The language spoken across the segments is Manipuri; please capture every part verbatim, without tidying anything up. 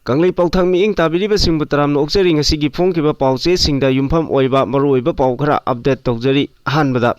ꯀꯪꯂꯩ ꯄꯥꯎꯊꯥꯡ ꯃꯤꯠꯌꯦꯡ ꯇꯥꯕꯤꯔꯤꯕꯁꯤꯡꯕꯨ ꯇꯔꯥꯝꯅ ꯑꯣꯛꯆꯔꯤ꯫ ꯉꯁꯤꯒꯤ ꯐꯣꯡꯈꯤꯕ ꯄꯥꯎꯆꯦꯁꯤꯡꯗ ꯌꯨꯝꯐꯝ ꯑꯣꯏꯕ ꯃꯔꯨꯑꯣꯏꯕ ꯄꯥꯎ ꯈꯔ ꯑꯞꯗꯦꯠ ꯇꯧꯖꯔꯤ꯫ ꯑꯍꯥꯟꯕꯗ,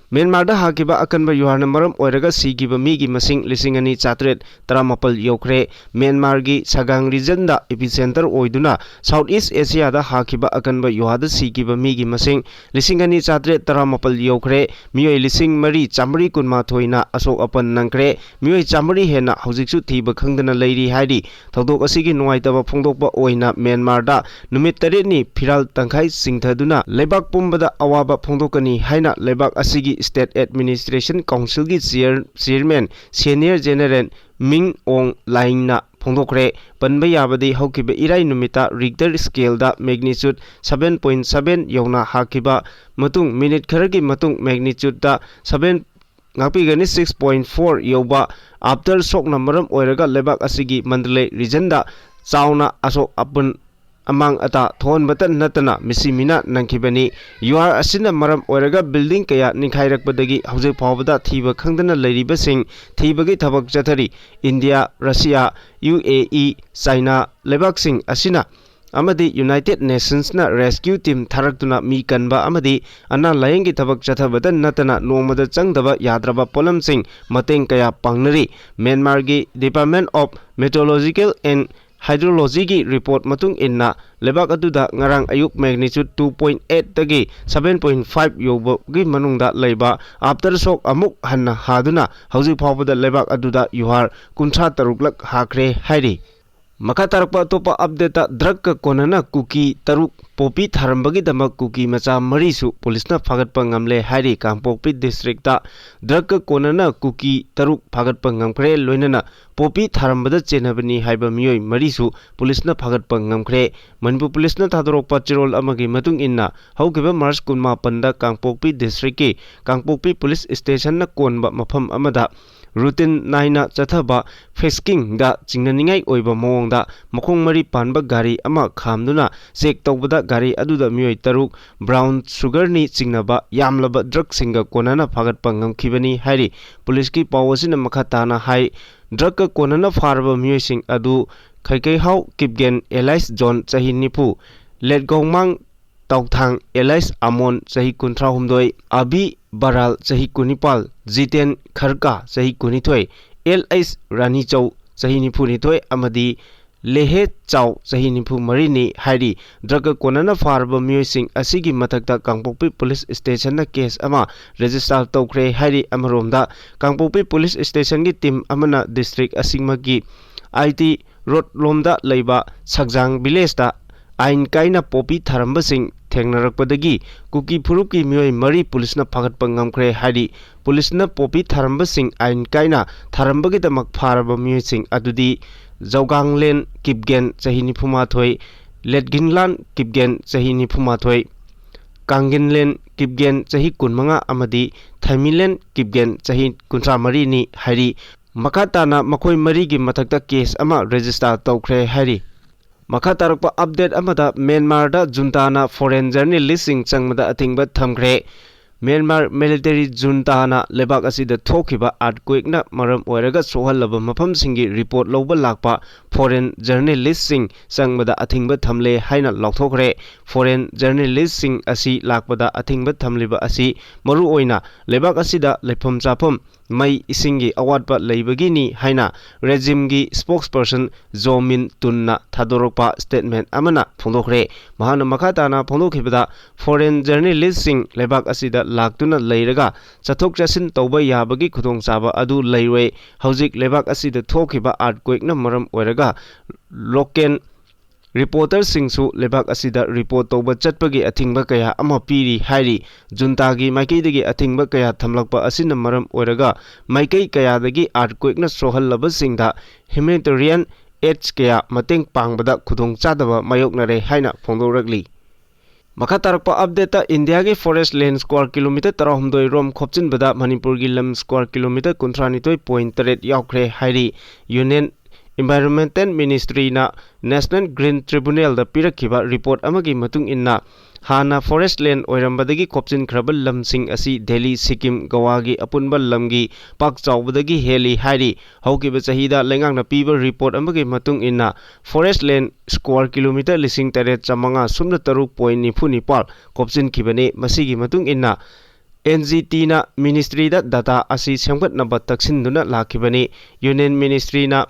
ꯃ꯭ꯌꯥꯟꯃꯥꯔꯗ ꯍꯥꯈꯤꯕ ꯑꯀꯟꯕ ꯌꯨꯍꯥꯔꯅ ꯃꯔꯝ ꯑꯣꯏꯔꯒ ꯁꯤꯈꯤꯕ ꯃꯤꯒꯤ ꯃꯁꯤꯡ ꯂꯤꯁꯤꯡ ꯑꯅꯤ ꯆꯥꯇ꯭ꯔꯦꯠ ꯇꯔꯥꯃꯥꯄꯜ ꯌꯧꯈ꯭ꯔꯦ꯫ ꯃ꯭ꯌꯥꯟꯃꯥꯔꯒꯤ ꯁꯒꯥꯡ ꯔꯤꯖꯟꯗ ꯏꯄꯤꯁꯦꯟꯇꯔ ꯑꯣꯏꯗꯨꯅ ꯁꯥꯎꯠ ꯏꯁ ꯑꯦꯁꯤꯌꯥꯗ ꯍꯥꯈꯤꯕ ꯑꯀꯟꯕ ꯌꯨꯍꯥꯗ ꯁꯤꯈꯤꯕ ꯃꯤꯒꯤ ꯃꯁꯤꯡ ꯂꯤꯁꯤꯡ ꯑꯅꯤ ꯆꯥꯇ꯭ꯔꯦꯠ ꯇꯔꯥꯃꯥꯄꯜ ꯌꯧꯈ꯭ꯔꯦ꯫ ꯃꯤꯑꯣꯏ ꯂꯤꯁꯤꯡ ꯃꯔꯤ ꯆꯥꯃꯔꯤ ꯀꯨꯟꯃꯥꯊꯣꯏꯅ ꯑꯁꯣꯛ ꯑꯄꯟ ꯅꯪꯈ꯭ꯔꯦ꯫ ꯃꯤꯑꯣꯏ ꯆꯥꯃꯔꯤ ꯍꯦꯟꯅ ꯍꯧꯖꯤꯛꯁꯨ ꯊꯤꯕ ꯈꯪꯗꯅ ꯂꯩꯔꯤ ꯍꯥꯏꯔꯤ꯫ ꯊꯧꯗꯣꯛ ꯑꯁꯤꯒꯤ ꯅꯨꯡꯉꯥꯏꯇꯕ ꯐꯣꯡꯗꯣꯛꯄ ꯑꯣꯏꯅ ꯃ꯭ꯌꯥꯟꯃꯥꯔꯗ ꯅꯨꯃꯤꯠ ꯇꯔꯦꯠꯅꯤ ꯐꯤꯔꯥꯜ ꯇꯪꯈꯥꯏ ꯆꯤꯡꯊꯗꯨꯅ ꯂꯩꯕꯥꯛ ꯄꯨꯝꯕꯗ ꯑꯋꯥꯕ ꯐꯣꯡꯗꯣꯛꯀꯅꯤ ꯍꯥꯏꯅ ꯂꯩꯕꯥꯛ ꯑꯁꯤꯒꯤ ꯁ꯭ꯇꯦꯠ ꯑꯦꯗꯃꯤꯅꯤꯁꯇ꯭ꯔꯦꯁꯟ ꯀꯥꯎꯟꯁꯤꯜꯒꯤ ꯆꯤꯌꯔ-, ꯆꯤꯌꯔꯃꯦꯟ ꯁꯦꯅꯤꯌꯔ ꯖꯦꯅꯔꯦꯜ ꯃꯤꯡ ꯑꯣꯡ ꯂꯥꯏꯡꯅ ꯐꯣꯡꯗꯣꯛꯈ꯭ꯔꯦ꯫ ꯄꯟꯕ ꯌꯥꯕꯗꯤ ꯍꯧꯈꯤꯕ ꯏꯔꯥꯏ ꯅꯨꯃꯤꯠꯇ ꯔꯤꯛꯇꯔ ꯁ꯭ꯀꯦꯜꯗ ꯃꯦꯒꯅꯤꯆꯨꯠ ꯁꯚꯦꯟ ꯄꯣꯏꯟꯠ ꯁꯚꯦꯟ ꯌꯧꯅ ꯍꯥꯈꯤꯕ ꯃꯇꯨꯡ ꯃꯤꯅꯤꯠ ꯈꯔꯒꯤ ꯃꯇꯨꯡ ꯃꯦꯒꯅꯤꯆꯨꯠꯇ ꯁꯚꯦꯟ ꯉꯥꯛꯄꯤꯒꯅꯤ ꯁꯤꯛꯁ ꯄꯣꯏꯟꯠ ꯐꯣꯔ ꯌꯧꯕ ꯑꯥꯐꯇꯔ ꯁꯣꯛꯅ ꯃꯔꯝ ꯑꯣꯏꯔꯒ ꯂꯩꯕꯥꯛ ꯑꯁꯤꯒꯤ ꯃꯟꯗꯂꯦ ꯔꯤꯖꯟꯗ ꯆꯥꯎꯅ ꯑꯁꯣꯛ ꯑꯄꯟ ꯑꯃꯥꯡ ꯑꯇꯥ ꯊꯣꯛꯍꯟꯕꯇ ꯅꯠꯇꯅ ꯃꯤꯁꯤ ꯃꯤꯅꯥ ꯅꯪꯈꯤꯕꯅꯤ꯫ ꯌꯨꯍꯥꯔ ꯑꯁꯤꯅ ꯃꯔꯝ ꯑꯣꯏꯔꯒ ꯕꯤꯜꯗꯤꯡ ꯀꯌꯥ ꯅꯤꯡꯈꯥꯏꯔꯛꯄꯗꯒꯤ ꯍꯧꯖꯤꯛ ꯐꯥꯎꯕꯗ ꯊꯤꯕ ꯈꯪꯗꯅ ꯂꯩꯔꯤꯕꯁꯤꯡ ꯊꯤꯕꯒꯤ ꯊꯕꯛ ꯆꯠꯊꯔꯤ꯫ ꯏꯟꯗꯤꯌꯥ, ꯔꯁꯤꯌꯥ, ꯌꯨ ꯑꯦ ꯏ, ꯆꯥꯏꯅꯥ ꯂꯩꯕꯥꯛꯁꯤꯡ ꯑꯁꯤꯅ ꯑꯃꯗꯤ ꯌꯨꯅꯥꯏꯇꯦꯗ ꯅꯦꯁꯟꯁꯅ ꯔꯦꯁꯀ꯭ꯌꯨ ꯇꯤꯝ ꯊꯥꯔꯛꯇꯨꯅ ꯃꯤ ꯀꯟꯕ ꯑꯃꯗꯤ ꯑꯅꯥ ꯂꯥꯌꯦꯡꯒꯤ ꯊꯕꯛ ꯆꯠꯊꯕꯗ ꯅꯠꯇꯅ ꯅꯣꯡꯃꯗ ꯆꯪꯗꯕ ꯌꯥꯗ꯭ꯔꯕ ꯄꯣꯠꯂꯝꯁꯤꯡ ꯃꯇꯦꯡ ꯀꯌꯥ ꯄꯥꯡꯅꯔꯤ꯫ ꯃ꯭ꯌꯥꯟꯃꯥꯔꯒꯤ Department of Meteorological and Hydrologyꯒꯤ ꯔꯤꯄꯣꯔꯠ ꯃꯇꯨꯡ ꯏꯟꯅ, ꯂꯩꯕꯥꯛ ꯑꯗꯨꯗ ꯉꯔꯥꯡ ꯑꯌꯨꯛ ꯃꯦꯒꯅꯤꯆꯨꯠ ꯇꯨ ꯄꯣꯏꯟꯠ ꯑꯩꯠꯇꯒꯤ ꯁꯚꯦꯟ ꯄꯣꯏꯟꯠ ꯐꯥꯏꯚ ꯌꯧꯕꯒꯤ ꯃꯅꯨꯡꯗ ꯂꯩꯕ ꯑꯥꯐꯇꯔ ꯁꯣꯛ ꯑꯃꯨꯛ ꯍꯟꯅ ꯍꯥꯗꯨꯅ ꯍꯧꯖꯤꯛ ꯐꯥꯎꯕꯗ ꯂꯩꯕꯥꯛ ꯑꯗꯨꯗ ꯌꯨꯍꯥꯔ ꯀꯨꯟꯊ꯭ꯔꯥ ꯇꯔꯨꯛꯂꯛ ꯍꯥꯈ꯭ꯔꯦ ꯍꯥꯏꯔꯤ꯫ ꯃꯈꯥ ꯇꯥꯔꯛꯄ ꯑꯇꯣꯞꯄ ꯑꯞꯗꯦꯠꯇ, ꯗ꯭ꯔꯒꯀ ꯀꯣꯟꯅꯅ ꯀꯨꯀꯤ ꯇꯔꯨꯛ ꯄꯣꯄꯤ ꯊꯥꯔꯝꯕꯒꯤꯗꯃꯛ ꯀꯨꯀꯤ ꯃꯆꯥ ꯃꯔꯤꯁꯨ ꯄꯨꯂꯤꯁꯅ ꯐꯥꯒꯠꯄ ꯉꯝꯂꯦ ꯍꯥꯏꯔꯤ꯫ ꯀꯥꯡꯄꯣꯛꯄꯤ ꯗꯤꯁꯇ꯭ꯔꯤꯛꯇ ꯗ꯭ꯔꯒꯀ ꯀꯣꯟꯅꯅ ꯀꯨꯀꯤ ꯇꯔꯨꯛ ꯐꯥꯒꯠꯄ ꯉꯝꯈ꯭ꯔꯦ, ꯂꯣꯏꯅꯅ ꯄꯣꯄꯤ ꯊꯥꯔꯝꯕꯗ ꯆꯦꯟꯅꯕꯅꯤ ꯍꯥꯏꯕ ꯃꯤꯑꯣꯏ ꯃꯔꯤꯁꯨ ꯄꯨꯂꯤꯁꯅ ꯐꯥꯒꯠꯄ ꯉꯝꯈ꯭ꯔꯦ꯫ ꯃꯅꯤꯄꯨꯔ ꯄꯨꯂꯤꯁꯅ ꯊꯥꯗꯣꯔꯛꯄ ꯆꯦꯔꯣꯜ ꯑꯃꯒꯤ ꯃꯇꯨꯡ ꯏꯟꯅ, ꯍꯧꯈꯤꯕ ꯃꯥꯔꯆ ꯀꯨꯟꯃꯥꯄꯟꯗ ꯀꯥꯡꯄꯣꯛꯄꯤ ꯗꯤꯁꯇ꯭ꯔꯤꯛꯀꯤ ꯀꯥꯡꯄꯣꯛꯄꯤ ꯄꯨꯂꯤꯁ ꯁ꯭ꯇꯦꯁꯟꯅ ꯀꯣꯟꯕ ꯃꯐꯝ ꯑꯃꯗ ꯔꯨꯇꯤꯟ ꯅꯥꯏꯅ ꯆꯠꯊꯕ ꯐꯦꯁꯀꯤꯡꯗ ꯆꯤꯡꯅꯅꯤꯡꯉꯥꯏ ꯑꯣꯏꯕ ꯃꯑꯣꯡꯗ ꯃꯈꯣꯡ ꯃꯔꯤ ꯄꯥꯟꯕ ꯒꯥꯔꯤ ꯑꯃ ꯈꯥꯝꯗꯨꯅ ꯆꯦꯛ ꯇꯧꯕꯗ ꯒꯥꯔꯤ ꯑꯗꯨꯗ ꯃꯤꯑꯣꯏ ꯇꯔꯨꯛ ꯕ꯭ꯔꯥꯎꯟ ꯁꯨꯒꯔꯅꯤ ꯆꯤꯡꯅꯕ ꯌꯥꯝꯂꯕ ꯗ꯭ꯔꯒꯁꯤꯡꯒ ꯀꯣꯟꯅꯅ ꯐꯥꯒꯠꯄ ꯉꯝꯈꯤꯕꯅꯤ ꯍꯥꯏꯔꯤ꯫ ꯄꯨꯂꯤꯁꯀꯤ ꯄꯥꯎ ꯑꯁꯤꯅ ꯃꯈꯥ ꯇꯥꯅ ꯍꯥꯏ, ꯗ꯭ꯔꯒꯀ ꯀꯣꯟꯅꯅ ꯐꯥꯔꯕ ꯃꯤꯑꯣꯏꯁꯤꯡ ꯑꯗꯨ ꯈꯩꯀꯩꯍꯥꯎ ꯀꯤꯞꯒꯦꯟ ꯑꯦꯂꯥꯏꯁ ꯖꯣꯟ ꯆꯍꯤ ꯅꯤꯐꯨ, ꯂꯦꯠꯒꯧꯃꯥꯡ ꯇꯥꯎꯊꯥꯡ ꯑꯦꯂꯥꯏꯁ ꯑꯃꯣꯟ ꯆꯍꯤ ꯀꯨꯟꯊ꯭ꯔꯥꯍꯨꯝꯗꯣꯏ, ꯑꯕꯤ ꯕꯔꯥꯜ ꯆꯍꯤ ꯀꯨꯟꯅꯤꯄꯥꯜ, ꯖꯤꯇꯦꯟ ꯈꯔꯀꯥ ꯆꯍꯤ ꯀꯨꯟꯅꯤꯊꯣꯏ, ꯑꯦꯜ ꯑꯩꯁ ꯔꯥꯅꯤꯆꯧ ꯆꯍꯤ ꯅꯤꯐꯨꯅꯤꯊꯣꯏ ꯑꯃꯗꯤ ꯂꯦꯍꯦ ꯆꯥꯎ ꯆꯍꯤ ꯅꯤꯐꯨ ꯃꯔꯤꯅꯤ ꯍꯥꯏꯔꯤ꯫ ꯗ꯭ꯔꯒꯀ ꯀꯣꯟꯅꯅ ꯐꯥꯔꯕ ꯃꯤꯑꯣꯏꯁꯤꯡ ꯑꯁꯤꯒꯤ ꯃꯊꯛꯇ ꯀꯥꯡꯄꯣꯛꯄꯤ ꯄꯨꯂꯤꯁ ꯁ꯭ꯇꯦꯁꯟꯅ ꯀꯦꯁ ꯑꯃ ꯔꯦꯖꯤꯁꯇꯥꯔ ꯇꯧꯈ꯭ꯔꯦ ꯍꯥꯏꯔꯤ꯫ ꯑꯃꯔꯣꯝꯗ ꯀꯥꯡꯄꯣꯛꯄꯤ ꯄꯨꯂꯤꯁ ꯁ꯭ꯇꯦꯁꯟꯒꯤ ꯇꯤꯝ ꯑꯃꯅ ꯗꯤꯁꯇ꯭ꯔꯤꯛ ꯑꯁꯤꯃꯛꯀꯤ ꯑꯥꯏ ꯇꯤ ꯔꯣꯗ ꯂꯣꯝꯗ ꯂꯩꯕ ꯁꯛꯖꯥꯡ ꯚꯤꯂꯦꯖꯇ ꯑꯥꯏꯟ ꯀꯥꯏꯅ ꯄꯣꯄꯤ ꯊꯥꯔꯝꯕꯁꯤꯡ ꯊꯦꯡꯅꯔꯛꯄꯗꯒꯤ ꯀꯨꯀꯤ ꯐꯨꯔꯨꯞꯀꯤ ꯃꯤꯑꯣꯏ ꯃꯔꯤ ꯄꯨꯂꯤꯁꯅ ꯐꯥꯒꯠꯄ ꯉꯝꯈ꯭ꯔꯦ ꯍꯥꯏꯔꯤ꯫ ꯄꯨꯂꯤꯁꯅ ꯄꯣꯄꯤ ꯊꯥꯔꯝꯕꯁꯤꯡ ꯑꯥꯏꯟ ꯀꯥꯏꯅ ꯊꯥꯔꯝꯕꯒꯤꯗꯃꯛ ꯐꯥꯔꯕ ꯃꯤꯑꯣꯏꯁꯤꯡ ꯑꯗꯨꯗꯤ ꯖꯧꯒꯥꯡꯂꯦꯟ ꯀꯤꯞꯒꯦꯟ ꯆꯍꯤ ꯅꯤꯐꯨꯃꯥꯊꯣꯏ, ꯂꯦꯠꯒꯤꯟꯂꯥꯟ ꯀꯤꯞꯒꯦꯟ ꯆꯍꯤ ꯅꯤꯐꯨꯃꯥꯊꯣꯏ, ꯀꯥꯡꯒꯤꯟꯂꯦꯟ ꯀꯤꯞꯒꯦꯟ ꯆꯍꯤ ꯀꯨꯟꯃꯉꯥ ꯑꯃꯗꯤ ꯊꯥꯏꯃꯤꯂꯦꯟ ꯀꯤꯞꯒꯦꯟ ꯆꯍꯤ ꯀꯨꯟꯊ꯭ꯔꯥ ꯃꯔꯤꯅꯤ ꯍꯥꯏꯔꯤ꯫ ꯃꯈꯥ ꯇꯥꯅ ꯃꯈꯣꯏ ꯃꯔꯤꯒꯤ ꯃꯊꯛꯇ ꯀꯦꯁ ꯑꯃ ꯔꯦꯖꯤꯁꯇꯥꯔ ꯇꯧꯈ꯭ꯔꯦ ꯍꯥꯏꯔꯤ꯫ ꯃꯈꯥ ꯇꯥꯔꯛꯄ ꯑꯞꯗꯦꯠ ꯑꯃꯗ, ꯃ꯭ꯌꯥꯟꯃꯥꯔꯗ ꯖꯨꯟꯇꯥꯅ ꯐꯣꯔꯦꯟ ꯖꯔꯅꯦꯂꯤꯁꯁꯤꯡ ꯆꯪꯕꯗ ꯑꯊꯤꯡꯕ ꯊꯝꯈ꯭ꯔꯦ꯫ ꯃ꯭ꯌꯥꯟꯃꯥꯔ ꯃꯤꯂꯤꯇꯔꯤ ꯖꯨꯟꯇꯥꯅ ꯂꯩꯕꯥꯛ ꯑꯁꯤꯗ ꯊꯣꯛꯈꯤꯕ ꯑꯥꯔꯠꯀ꯭ꯋꯦꯛꯅ ꯃꯔꯝ ꯑꯣꯏꯔꯒ ꯁꯣꯛꯍꯜꯂꯕ ꯃꯐꯝꯁꯤꯡꯒꯤ ꯔꯤꯄꯣꯔꯠ ꯂꯧꯕ ꯂꯥꯛꯄ ꯐꯣꯔꯦꯟ ꯖꯔꯅꯦꯂꯤꯁꯁꯤꯡ ꯆꯪꯕꯗ ꯑꯊꯤꯡꯕ ꯊꯝꯂꯦ ꯍꯥꯏꯅ ꯂꯥꯎꯊꯣꯛꯈ꯭ꯔꯦ꯫ ꯐꯣꯔꯦꯟ ꯖꯔꯅꯦꯂꯤꯁꯁꯤꯡ ꯑꯁꯤ ꯂꯥꯛꯄꯗ ꯑꯊꯤꯡꯕ ꯊꯝꯂꯤꯕ ꯑꯁꯤ ꯃꯔꯨꯑꯣꯏꯅ ꯂꯩꯕꯥꯛ ꯑꯁꯤꯗ ꯂꯩꯐꯝ ꯆꯥꯐꯝ, ꯃꯩ ꯏꯁꯤꯡꯒꯤ ꯑꯋꯥꯠꯄ ꯂꯩꯕꯒꯤꯅꯤ ꯍꯥꯏꯅ ꯔꯦꯖꯤꯝꯒꯤ ꯁ꯭ꯄꯣꯛꯁꯄꯔꯁꯟ ꯖꯣ ꯃꯤꯟ ꯇꯨꯟꯅ ꯊꯥꯗꯣꯔꯛꯄ ꯁ꯭ꯇꯦꯠꯃꯦꯟ ꯑꯃꯅ ꯐꯣꯡꯗꯣꯛꯈ꯭ꯔꯦ꯫ ꯃꯍꯥꯛꯅ ꯃꯈꯥ ꯇꯥꯅ ꯐꯣꯡꯗꯣꯛꯈꯤꯕꯗ, ꯐꯣꯔꯦꯟ ꯖꯔꯅꯦꯂꯤꯁꯁꯤꯡ ꯂꯩꯕꯥꯛ ꯑꯁꯤꯗ ꯂꯥꯛꯇꯨꯅ ꯂꯩꯔꯒ ꯆꯠꯊꯣꯛ ꯆꯠꯁꯤꯟ ꯇꯧꯕ ꯌꯥꯕꯒꯤ ꯈꯨꯗꯣꯡꯆꯥꯕ ꯑꯗꯨ ꯂꯩꯔꯣꯏ꯫ ꯍꯧꯖꯤꯛ ꯂꯩꯕꯥꯛ ꯑꯁꯤꯗ ꯊꯣꯛꯈꯤꯕ ꯑꯥꯔꯠꯀ꯭ꯋꯦꯛꯅ ꯃꯔꯝ ꯑꯣꯏꯔꯒ ꯂꯣꯀꯦꯜ ꯔꯤꯄꯣꯔꯇꯔꯁꯤꯡꯁꯨ ꯂꯩꯕꯥꯛ ꯑꯁꯤꯗ ꯔꯤꯄꯣꯔꯠ ꯇꯧꯕ ꯆꯠꯄꯒꯤ ꯑꯊꯤꯡꯕ ꯀꯌꯥ ꯑꯃ ꯄꯤꯔꯤ ꯍꯥꯏꯔꯤ꯫ ꯖꯨꯟꯇꯥꯒꯤ ꯃꯥꯏꯀꯩꯗꯒꯤ ꯑꯊꯤꯡꯕ ꯀꯌꯥ ꯊꯝꯂꯛꯄ ꯑꯁꯤꯅ ꯃꯔꯝ ꯑꯣꯏꯔꯒ ꯃꯥꯏꯀꯩ ꯀꯌꯥꯗꯒꯤ ꯑꯥꯔꯠꯀ꯭ꯋꯦꯛꯅ ꯁꯣꯛꯍꯜꯂꯕꯁꯤꯡꯗ ꯍ꯭ꯌꯨꯃꯦꯅꯤꯇꯦꯔꯤꯌꯟ ꯑꯦꯗꯁ ꯀꯌꯥ ꯃꯇꯦꯡ ꯄꯥꯡꯕꯗ ꯈꯨꯗꯣꯡꯆꯥꯗꯕ ꯃꯥꯌꯣꯛꯅꯔꯦ ꯍꯥꯏꯅ ꯐꯣꯡꯗꯣꯔꯛꯂꯤ꯫ ꯃꯈꯥ ꯇꯥꯔꯛꯄ ꯑꯞꯗꯦꯠꯇ ꯏꯟꯗꯤꯌꯥꯒꯤ ꯐꯣꯔꯦꯁ ꯂꯦꯟ ꯁ꯭ꯀ꯭ꯋꯥꯔ ꯀꯤꯂꯣꯃꯤꯇꯔ ꯇꯔꯥꯍꯨꯝꯗꯣꯏ ꯔꯣꯝ ꯈꯣꯞꯆꯤꯟꯕꯗ ꯃꯅꯤꯄꯨꯔꯒꯤ ꯂꯝ ꯁ꯭ꯀ꯭ꯋꯥꯔ ꯀꯤꯂꯣꯃꯤꯇꯔ ꯀꯨꯟꯊ꯭ꯔꯥꯅꯤꯊꯣꯏ ꯄꯣꯏꯟ ꯇꯔꯦꯠ ꯌꯥꯎꯈ꯭ꯔꯦ ꯍꯥꯏꯔꯤ ꯌꯨꯅꯤꯌꯟ ꯏꯟꯚꯥꯏꯔꯣꯟꯃꯦꯟꯇꯦꯜ ꯃꯤꯅꯤꯁꯇ꯭ꯔꯤꯅ ꯅꯦꯁꯅꯦꯜ ꯒ꯭ꯔꯤꯟ ꯇ꯭ꯔꯤꯕꯨꯅꯦꯜꯗ ꯄꯤꯔꯛꯈꯤꯕ ꯔꯤꯄꯣꯔꯠ ꯑꯃꯒꯤ ꯃꯇꯨꯡ ꯏꯟꯅ, ꯍꯥꯟꯅ ꯐꯣꯔꯦꯁ ꯂꯦꯟ ꯑꯣꯏꯔꯝꯕꯗꯒꯤ ꯈꯣꯞꯆꯤꯟꯈ꯭ꯔꯕ ꯂꯝꯁꯤꯡ ꯑꯁꯤ ꯗꯦꯜꯂꯤ, ꯁꯤꯛꯀꯤꯝ, ꯒꯋꯥꯒꯤ ꯑꯄꯨꯟꯕ ꯂꯝꯒꯤ ꯄꯥꯛ ꯆꯥꯎꯕꯗꯒꯤ ꯍꯦꯜꯂꯤ ꯍꯥꯏꯔꯤ꯫ ꯍꯧꯈꯤꯕ ꯆꯍꯤꯗ ꯂꯩꯉꯥꯛꯅ ꯄꯤꯕ ꯔꯤꯄꯣꯔꯠ ꯑꯃꯒꯤ ꯃꯇꯨꯡ ꯏꯟꯅ, ꯐꯣꯔꯦꯁ ꯂꯦꯟ ꯁ꯭ꯀ꯭ꯋꯥꯔ ꯀꯤꯂꯣꯃꯤꯇꯔ ꯂꯤꯁꯤꯡ ꯇꯔꯦꯠ ꯆꯥꯃꯉꯥ ꯁꯨꯞꯅ ꯇꯔꯨꯛ ꯄꯣꯏꯟ ꯅꯤꯐꯨ ꯅꯤꯄꯥꯜ ꯈꯣꯞꯆꯤꯟꯈꯤꯕꯅꯤ꯫ ꯃꯁꯤꯒꯤ ꯃꯇꯨꯡ ꯏꯟꯅ, ꯑꯦꯟ ꯖꯤ ꯇꯤꯅ ꯃꯤꯅꯤꯁꯇ꯭ꯔꯤꯗ ꯗꯇꯥ ꯑꯁꯤ ꯁꯦꯝꯒꯠꯅꯕ ꯇꯛꯁꯤꯟꯗꯨꯅ ꯂꯥꯛꯈꯤꯕꯅꯤ꯫ ꯌꯨꯅꯤꯌꯟ ꯃꯤꯅꯤꯁꯇ꯭ꯔꯤꯅ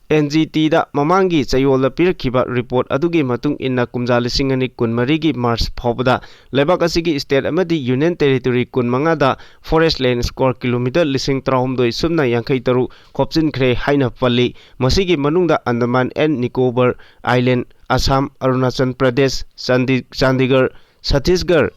ꯑꯦꯟ ꯖꯤ ꯇꯤꯗ ꯃꯃꯥꯡꯒꯤ ꯆꯌꯣꯜꯗ ꯄꯤꯔꯛꯈꯤꯕ ꯔꯤꯄꯣꯔꯠ ꯑꯗꯨꯒꯤ ꯃꯇꯨꯡ ꯏꯟꯅ, ꯀꯨꯝꯖꯥ ꯂꯤꯁꯤꯡ ꯑꯅꯤ ꯀꯨꯟꯃꯔꯤꯒꯤ ꯃꯥꯔꯆ ꯐꯥꯎꯕꯗ ꯂꯩꯕꯥꯛ ꯑꯁꯤꯒꯤ ꯁ꯭ꯇꯦꯠ ꯑꯃꯗꯤ ꯌꯨꯅꯤꯌꯟ ꯇꯦꯔꯤꯇꯣꯔꯤ ꯀꯨꯟꯃꯉꯥꯗ ꯐꯣꯔꯦꯁ ꯂꯦꯟ ꯁ꯭ꯀ꯭ꯋꯥꯔ ꯀꯤꯂꯣꯃꯤꯇꯔ ꯂꯤꯁꯤꯡ ꯇꯔꯥꯍꯨꯝꯗꯣꯏ ꯁꯨꯞꯅ ꯌꯥꯡꯈꯩ ꯇꯔꯨꯛ ꯈꯣꯞꯆꯤꯟꯈ꯭ꯔꯦ ꯍꯥꯏꯅ ꯄꯜꯂꯤ꯫ ꯃꯁꯤꯒꯤ ꯃꯅꯨꯡꯗ ꯑꯟꯗꯃꯥꯟ ꯑꯦꯟ ꯅꯤꯀꯣꯕꯔ ꯑꯥꯏꯂꯦꯟ, ꯑꯁꯥꯝ, ꯑꯔꯨꯅꯥꯆꯜ ꯄ꯭ꯔꯗꯦꯁ, ꯆꯥꯟꯗꯤ-, ꯆꯥꯟꯗꯤꯒꯔ, ꯁꯠꯇꯤꯁꯒꯔ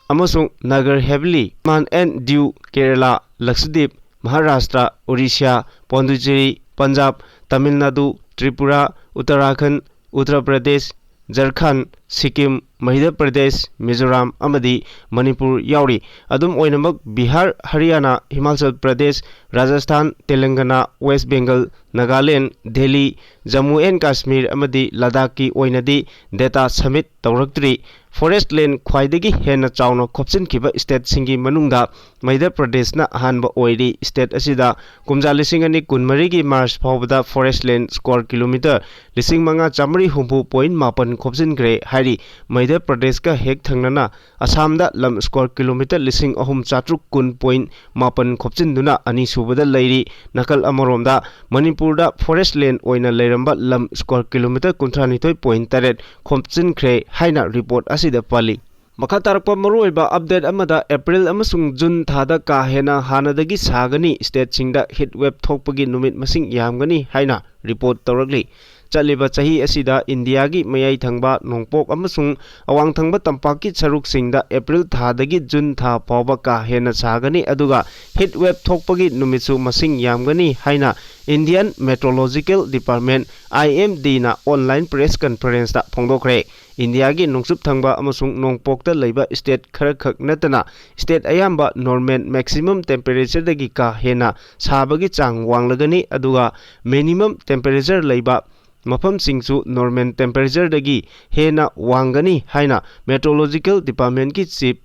ꯑꯃꯁꯨꯡ ꯅꯥꯒꯔ ꯍꯦꯕꯤꯂꯤ, ꯗꯃꯥꯟ ꯑꯦꯟ ꯗꯤꯎ, ꯀꯦꯔꯂꯥ, ꯂꯛꯁꯗꯤꯞ, ꯃꯍꯥꯔꯥꯁꯇ꯭ꯔ, ꯑꯣꯔꯤꯁꯥ, ꯄꯣꯟꯗꯨꯆꯦꯔꯤ, ꯄꯟꯖꯥꯕ, ꯇꯥꯃꯤꯜ ꯅꯥꯗꯨ, ꯇ꯭ꯔꯤꯄꯨꯔꯥ, ꯎꯠꯇꯔꯥꯈꯟꯗ, ꯎꯠꯇꯔ ꯄ꯭ꯔꯗꯦꯁ, ꯖꯔꯈꯟꯗ, ꯁꯤꯛꯀꯤꯝ, ꯃꯙ꯭ꯌ ꯄ꯭ꯔꯗꯦꯁ, ꯃꯤꯖꯣꯔꯥꯝ ꯑꯃꯗꯤ ꯃꯅꯤꯄꯨꯔ ꯌꯥꯎꯔꯤ꯫ ꯑꯗꯨꯝ ꯑꯣꯏꯅꯃꯛ, ꯕꯤꯍꯥꯔ, ꯍꯔꯤꯌꯥꯅꯥ, ꯍꯤꯃꯥꯆꯜ ꯄ꯭ꯔꯗꯦꯁ, ꯔꯥꯖꯁꯊꯥꯟ, ꯇꯦꯂꯪꯒꯅꯥ, ꯋꯦꯁ ꯕꯦꯡꯒꯜ, ꯅꯥꯒꯥꯂꯦꯟꯗ, ꯗꯦꯜꯂꯤ, ꯖꯝꯃꯨ ꯑꯦꯟ ꯀꯥꯁꯃꯤꯔ ꯑꯃꯗꯤ ꯂꯗꯥꯈꯀꯤ ꯑꯣꯏꯅꯗꯤ ꯗꯦꯇꯥ ꯁꯕꯃꯤꯠ ꯇꯧꯔꯛꯇ꯭ꯔꯤ꯫ ꯐꯣꯔꯦꯁ ꯂꯦꯟ ꯈ꯭ꯋꯥꯏꯗꯒꯤ ꯍꯦꯟꯅ ꯆꯥꯎꯅ ꯈꯣꯞꯆꯤꯟꯈꯤꯕ ꯁ꯭ꯇꯦꯠꯁꯤꯡꯒꯤ ꯃꯅꯨꯡꯗ ꯃꯙ꯭ꯌ ꯄ꯭ꯔꯗꯦꯁꯅ ꯑꯍꯥꯟꯕ ꯑꯣꯏꯔꯤ꯫ ꯁ꯭ꯇꯦꯠ ꯑꯁꯤꯗ ꯀꯨꯝꯖꯥ ꯂꯤꯁꯤꯡ ꯑꯅꯤ ꯀꯨꯟꯃꯔꯤꯒꯤ ꯃꯥꯔꯆ ꯐꯥꯎꯕꯗ ꯐꯣꯔꯦꯁ ꯂꯦꯟ ꯁ꯭ꯀ꯭ꯋꯥꯔ ꯀꯤꯂꯣꯃꯤꯇꯔ ꯂꯤꯁꯤꯡ ꯃꯉꯥ ꯆꯥꯃꯔꯤ ꯍꯨꯝꯐꯨ ꯄꯣꯏꯟ ꯃꯥꯄꯟ ꯈꯣꯞꯆꯤꯟꯈ꯭ꯔꯦ ꯍꯥꯏꯔꯤ꯫ ꯃꯙ꯭ꯌ ꯄ꯭ꯔꯗꯦꯁꯀ ꯍꯦꯛ ꯊꯪꯅꯅ ꯑꯁꯥꯝꯗ ꯂꯝ ꯁ꯭ꯀ꯭ꯋꯥꯔ ꯀꯤꯂꯣꯃꯤꯇꯔ ꯂꯤꯁꯤꯡ ꯑꯍꯨꯝ ꯆꯥꯇ꯭ꯔꯨꯛ ꯀꯨꯟ ꯄꯣꯏꯟ ꯃꯥꯄꯟ ꯈꯣꯞꯆꯤꯟꯗꯨꯅ ꯑꯅꯤꯁꯨꯕꯗ ꯂꯩꯔꯤ꯫ ꯅꯥꯀꯜ ꯑꯃꯔꯣꯝꯗ, ꯃꯅꯤꯄꯨꯔꯗ ꯐꯣꯔꯦꯁ ꯂꯦꯟ ꯑꯣꯏꯅ ꯂꯩꯔꯝꯕ ꯂꯝ ꯁ꯭ꯀ꯭ꯋꯥꯔ ꯀꯤꯂꯣꯃꯤꯇꯔ ꯀꯨꯟꯊ꯭ꯔꯥꯅꯤꯊꯣꯏ ꯄꯣꯏꯟ ꯇꯔꯦꯠ ꯈꯣꯞꯆꯤꯟꯈ꯭ꯔꯦ ꯍꯥꯏꯅ ꯔꯤꯄꯣꯔꯠ ꯑꯁꯤꯗ ꯄꯜꯂꯤ꯫ ꯃꯈꯥ ꯇꯥꯔꯛꯄ ꯃꯔꯨꯑꯣꯏꯕ ꯑꯞꯗꯦꯠ ꯑꯃꯗ, ꯑꯦꯄ꯭ꯔꯤꯜ ꯑꯃꯁꯨꯡ ꯖꯨꯟ ꯊꯥꯗ ꯀꯥ ꯍꯦꯟꯅ ꯍꯥꯟꯅꯗꯒꯤ ꯁꯥꯒꯅꯤ, ꯁ꯭ꯇꯦꯠꯁꯤꯡꯗ ꯍꯤꯠ ꯋꯦꯕ ꯊꯣꯛꯄꯒꯤ ꯅꯨꯃꯤꯠ ꯃꯁꯤꯡ ꯌꯥꯝꯒꯅꯤ ꯍꯥꯏꯅ ꯔꯤꯄꯣꯔꯠ ꯇꯧꯔꯛꯂꯤ꯫ ꯆꯠꯂꯤꯕ ꯆꯍꯤ ꯑꯁꯤꯗ ꯏꯟꯗꯤꯌꯥꯒꯤ ꯃꯌꯥꯏ ꯊꯪꯕ, ꯅꯣꯡꯄꯣꯛ ꯑꯃꯁꯨꯡ ꯑꯋꯥꯡ ꯊꯪꯕ ꯇꯝꯄꯥꯛꯀꯤ ꯁꯔꯨꯛꯁꯤꯡꯗ ꯑꯦꯄ꯭ꯔꯤꯜ ꯊꯥꯗꯒꯤ ꯖꯨꯟ ꯊꯥ ꯐꯥꯎꯕ ꯀꯥ ꯍꯦꯟꯅ ꯁꯥꯒꯅꯤ, ꯑꯗꯨꯒ heat wave ꯊꯣꯛꯄꯒꯤ ꯅꯨꯃꯤꯠꯁꯨ ꯃꯁꯤꯡ ꯌꯥꯝꯒꯅꯤ ꯍꯥꯏꯅ Indian Meteorological Department, I M D ꯅ online press conference ꯇ ꯐꯣꯡꯗꯣꯛꯈ꯭ꯔꯦ꯫ ꯏꯟꯗꯤꯌꯥꯒꯤ ꯅꯣꯡꯆꯨꯞ ꯊꯪꯕ ꯑꯃꯁꯨꯡ ꯅꯣꯡꯄꯣꯛꯇ ꯂꯩꯕ state ꯈꯔꯈꯛ ꯅꯠꯇꯅ state ꯑꯌꯥꯝꯕ normal maximum temperature ꯗꯒꯤ ꯀꯥ ꯍꯦꯟꯅ ꯁꯥꯕꯒꯤ ꯆꯥꯡ ꯋꯥꯡꯂꯒꯅꯤ, ꯑꯗꯨꯒ minimum temperature ꯂꯩꯕ ꯃꯐꯝꯁꯤꯡꯁꯨ normal temperature ꯗꯒꯤ ꯍꯦꯟꯅ ꯋꯥꯡꯒꯅꯤ ꯍꯥꯏꯅ Meteorological Department ꯀꯤ chief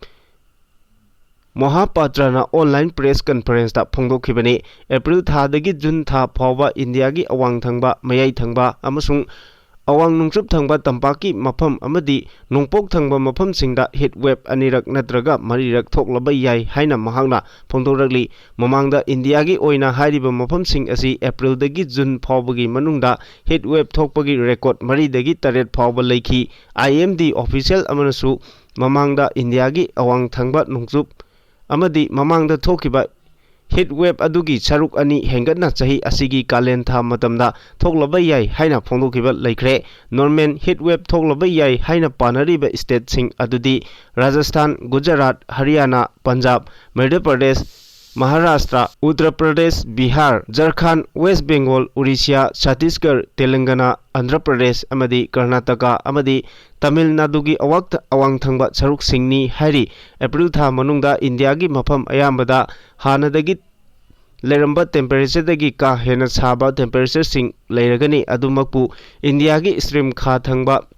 ꯃꯣꯍꯥꯄꯥꯇ꯭ꯔꯅ online press conference ꯇ ꯐꯣꯡꯗꯣꯛꯈꯤꯕꯅꯤ꯫ ꯑꯦꯄ꯭ꯔꯤꯜ ꯊꯥꯗꯒꯤ ꯖꯨꯟ ꯊꯥ ꯐꯥꯎꯕ ꯏꯟꯗꯤꯌꯥꯒꯤ ꯑꯋꯥꯡ ꯊꯪꯕ, ꯃꯌꯥꯏ ꯊꯪꯕ ꯑꯃꯁꯨꯡ ꯑꯋꯥꯡ ꯅꯣꯡꯆꯨꯞ ꯊꯪꯕ ꯇꯝꯄꯥꯛꯀꯤ ꯃꯐꯝ ꯑꯃꯗꯤ ꯅꯣꯡꯄꯣꯛ ꯊꯪꯕ ꯃꯐꯝꯁꯤꯡꯗ heat wave ꯑꯅꯤꯔꯛ ꯅꯠꯇ꯭ꯔꯒ ꯃꯔꯤꯔꯛ ꯊꯣꯛꯂꯕ ꯌꯥꯏ ꯍꯥꯏꯅ ꯃꯍꯥꯛꯅ ꯐꯣꯡꯗꯣꯔꯛꯂꯤ꯫ ꯃꯃꯥꯡꯗ ꯏꯟꯗꯤꯌꯥꯒꯤ ꯑꯣꯏꯅ ꯍꯥꯏꯔꯤꯕ ꯃꯐꯝꯁꯤꯡ ꯑꯁꯤ ꯑꯦꯄ꯭ꯔꯤꯜꯗꯒꯤ ꯖꯨꯟ ꯐꯥꯎꯕꯒꯤ ꯃꯅꯨꯡꯗ heat wave ꯊꯣꯛꯄꯒꯤ record ꯃꯔꯤꯗꯒꯤ ꯇꯔꯦꯠ ꯐꯥꯎꯕ ꯂꯩꯈꯤ꯫ I M D official ꯑꯃꯅꯁꯨ ꯃꯃꯥꯡꯗ ꯏꯟꯗꯤꯌꯥꯒꯤ ꯑꯋꯥꯡ ꯊꯪꯕ ꯅꯣꯡꯆꯨꯞ ꯑꯃꯗꯤ ꯃꯃꯥꯡꯗ ꯊꯣꯛꯈꯤꯕ heat wave ꯑꯗꯨꯒꯤ ꯁꯔꯨꯛ ꯑꯅꯤ ꯍꯦꯟꯒꯠꯅ ꯆꯍꯤ ꯑꯁꯤꯒꯤ ꯀꯥꯂꯦꯟ ꯊꯥ ꯃꯇꯝꯗ ꯊꯣꯛꯂꯕ ꯌꯥꯏ ꯍꯥꯏꯅ ꯐꯣꯡꯗꯣꯛꯈꯤꯕ ꯂꯩꯈ꯭ꯔꯦ꯫ Normal heat wave ꯊꯣꯛꯂꯕ ꯌꯥꯏ ꯍꯥꯏꯅ ꯄꯥꯅꯔꯤꯕ stateꯁꯤꯡ ꯑꯗꯨꯗꯤ ꯔꯥꯖꯁꯊꯥꯟ, ꯒꯨꯖꯔꯥꯠ, ꯍꯔꯤꯌꯥꯅꯥ, ꯄꯟꯖꯥꯕ, ꯃꯙ꯭ꯌ ꯄ꯭ꯔꯗꯦꯁ, ꯃꯍꯥꯔꯥꯁꯇ꯭ꯔ, ꯎꯠꯇꯔ ꯄ꯭ꯔꯗꯦꯁ, ꯕꯤꯍꯥꯔ, ꯖꯔꯈꯥꯟ, ꯋꯦꯁ ꯕꯦꯡꯒꯣꯜ, ꯎꯔꯤꯁ꯭ꯌꯥ, ꯆꯇꯤꯁꯒꯔ, ꯇꯦꯂꯪꯒꯅꯥ, ꯑꯟꯙ꯭ꯔ ꯄ꯭ꯔꯗꯦꯁ ꯑꯃꯗꯤ ꯀꯔꯅꯥꯇꯀꯥ ꯑꯃꯗꯤ ꯇꯥꯃꯤꯜ ꯅꯥꯗꯨꯒꯤ ꯑꯋꯥꯛ-, ꯑꯋꯥꯡ ꯊꯪꯕ ꯁꯔꯨꯛꯁꯤꯡꯅꯤ ꯍꯥꯏꯔꯤ꯫ ꯑꯦꯄ꯭ꯔꯤꯜ ꯊꯥ ꯃꯅꯨꯡꯗ ꯏꯟꯗꯤꯌꯥꯒꯤ ꯃꯐꯝ ꯑꯌꯥꯝꯕꯗ ꯍꯥꯟꯅꯗꯒꯤ ꯂꯩꯔꯝꯕ temperatureꯗꯒꯤ ꯀꯥ ꯍꯦꯟꯅ ꯁꯥꯕ temperatureꯁꯤꯡ ꯂꯩꯔꯒꯅꯤ꯫ ꯑꯗꯨꯃꯛꯄꯨ ꯏꯟꯗꯤꯌꯥꯒꯤ stream ꯈꯥ ꯊꯪꯕ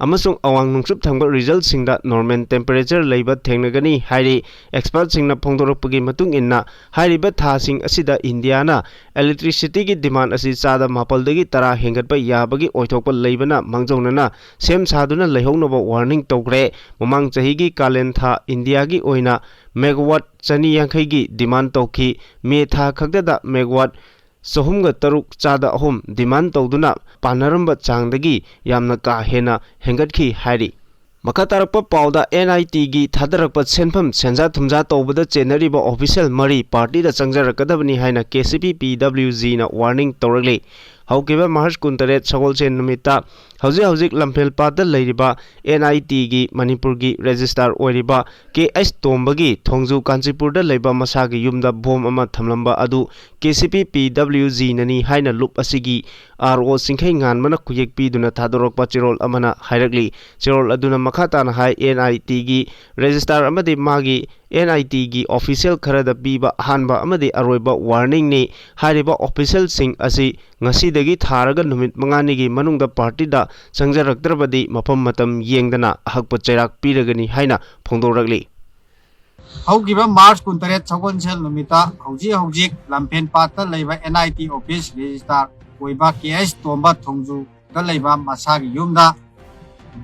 ꯑꯃꯁꯨꯡ ꯑꯋꯥꯡ ꯅꯣꯡꯆꯨꯞ ꯊꯪꯕ regionꯁꯤꯡꯗ normal temperature ꯂꯩꯕ ꯊꯦꯡꯅꯒꯅꯤ ꯍꯥꯏꯔꯤ꯫ Expertꯁꯤꯡꯅ ꯐꯣꯡꯗꯣꯔꯛꯄꯒꯤ ꯃꯇꯨꯡ ꯏꯟꯅ, ꯍꯥꯏꯔꯤꯕ ꯊꯥꯁꯤꯡ ꯑꯁꯤꯗ ꯏꯟꯗꯤꯌꯥꯅ electricityꯒꯤ demand ꯑꯁꯤ ꯆꯥꯗ ꯃꯥꯄꯜꯗꯒꯤ ꯇꯔꯥ ꯍꯦꯟꯒꯠꯄ ꯌꯥꯕꯒꯤ ꯑꯣꯏꯊꯣꯛꯄ ꯂꯩꯕꯅ ꯃꯥꯡꯖꯧꯅꯅ ꯁꯦꯝ ꯁꯥꯗꯨꯅ ꯂꯩꯍꯧꯅꯕ warning ꯇꯧꯈ꯭ꯔꯦ꯫ ꯃꯃꯥꯡ ꯆꯍꯤꯒꯤ ꯀꯥꯂꯦꯟ ꯊꯥ ꯏꯟꯗꯤꯌꯥꯒꯤ ꯑꯣꯏꯅ megawatt ꯆꯅꯤ ꯌꯥꯡꯈꯩꯒꯤ demand ꯇꯧꯈꯤ꯫ ꯃꯦ ꯊꯥ ꯈꯛꯇꯗ megawatt ꯆꯍꯨꯝꯒ ꯇꯔꯨꯛ ꯆꯥꯗ ꯑꯍꯨꯝ demand ꯇꯧꯗꯨꯅ ꯄꯥꯟꯅꯔꯝꯕ ꯆꯥꯡꯗꯒꯤ ꯌꯥꯝꯅ ꯀꯥ ꯍꯦꯟꯅ ꯍꯦꯟꯒꯠꯈꯤ ꯍꯥꯏꯔꯤ꯫ ꯃꯈꯥ ꯇꯥꯔꯛꯄ ꯄꯥꯎꯗ, NITꯒꯤ ꯊꯥꯗꯔꯛꯄ ꯁꯦꯟꯐꯝ ꯁꯦꯟꯖꯥ ꯊꯨꯝꯖꯥ ꯇꯧꯕꯗ ꯆꯦꯟꯅꯔꯤꯕ official ꯃꯔꯤ partyꯗ ꯆꯪꯖꯔꯛꯀꯗꯕꯅꯤ ꯍꯥꯏꯅ KCP PWGꯅ warning ꯇꯧꯔꯛꯂꯤ꯫ ꯍꯧꯈꯤꯕ ꯃꯥꯔꯆ ꯀꯨꯟꯇꯔꯦꯠ ꯁꯒꯣꯜꯁꯦꯟ ꯅꯨꯃꯤꯠꯇ ꯍꯧꯖꯤꯛ ꯍꯧꯖꯤꯛ ꯂꯝꯐꯦꯜꯄꯥꯠꯇ ꯂꯩꯔꯤꯕ ꯑꯦꯟ ꯑꯥꯏ ꯇꯤꯒꯤ ꯃꯅꯤꯄꯨꯔꯒꯤ ꯔꯦꯖꯤꯁꯇ꯭ꯔꯥꯔ ꯑꯣꯏꯔꯤꯕ ꯀꯦ ꯑꯩꯆ ꯇꯣꯝꯕꯒꯤ ꯊꯣꯡꯖꯨ ꯀꯥꯟꯆꯤꯄꯨꯔꯗ ꯂꯩꯕ ꯃꯁꯥꯒꯤ ꯌꯨꯝꯗ ꯕꯣꯝ ꯑꯃ ꯊꯝꯂꯝꯕ ꯑꯗꯨ ꯀꯦ ꯁꯤ ꯄꯤ ꯄꯤ ꯗꯕ꯭ꯂꯤꯎ ꯖꯤꯅꯅꯤ ꯍꯥꯏꯅ ꯂꯨꯞ ꯑꯁꯤꯒꯤ ꯑꯥꯔ ꯑꯣ ꯆꯤꯡꯈꯩ ꯉꯥꯟꯕꯅ ꯈꯨꯌꯦꯛ ꯄꯤꯗꯨꯅ ꯊꯥꯗꯣꯔꯛꯄ ꯆꯦꯔꯣꯜ ꯑꯃꯅ ꯍꯥꯏꯔꯛꯂꯤ꯫ ꯆꯦꯔꯣꯜ ꯑꯗꯨꯅ ꯃꯈꯥ ꯇꯥꯅ ꯍꯥꯏ, ꯑꯦꯟ ꯑꯥꯏ ꯇꯤꯒꯤ ꯔꯦꯖꯤꯁꯇ꯭ꯔꯥꯔ ꯑꯃꯗꯤ ꯃꯥꯒꯤ ꯑꯦꯟ ꯑꯥꯏ ꯇꯤꯒꯤ ꯑꯣꯐꯤꯁꯤꯌꯦꯜ ꯈꯔꯗ ꯄꯤꯕ ꯑꯍꯥꯟꯕ ꯑꯃꯗꯤ ꯑꯔꯣꯏꯕ ꯋꯥꯔꯅꯤꯡꯅꯤ꯫ ꯍꯥꯏꯔꯤꯕ ꯑꯣꯐꯤꯁꯤꯌꯦꯜꯁꯤꯡ ꯑꯁꯤ ꯉꯁꯤꯗꯒꯤ ꯊꯥꯔꯒ ꯅꯨꯃꯤꯠ ꯃꯉꯥꯅꯤꯒꯤ ꯃꯅꯨꯡꯗ ꯄꯥꯔꯇꯤꯗ ꯆꯪꯖꯔꯛꯇ꯭ꯔꯕꯗꯤ ꯃꯐꯝ ꯃꯇꯝ ꯌꯦꯡꯗꯅ ꯑꯍꯛꯄ ꯆꯩꯔꯥꯛ ꯄꯤꯔꯒꯅꯤ ꯍꯥꯏꯅ ꯐꯣꯡꯗꯣꯔꯛꯂꯤ꯫ ꯍꯧꯈꯤꯕ ꯃꯥꯔꯆ ꯀꯨꯟꯇꯔꯦꯠ ꯁꯒꯣꯜꯁꯦꯜ ꯅꯨꯃꯤꯠꯇ ꯍꯧꯖꯤꯛ ꯍꯧꯖꯤꯛ ꯂꯝꯐꯦꯟꯄꯥꯠꯇ ꯂꯩꯕ ꯑꯦꯟ ꯑꯥꯏ ꯇꯤ ꯑꯣꯐꯤꯁ ꯔꯦꯖꯤꯁꯇ꯭ꯔꯥꯔ ꯑꯣꯏꯕ ꯀꯦ ꯑꯩꯆ ꯇꯣꯝꯕ ꯊꯣꯡꯖꯨꯗ ꯂꯩꯕ ꯃꯁꯥꯒꯤ ꯌꯨꯝꯗ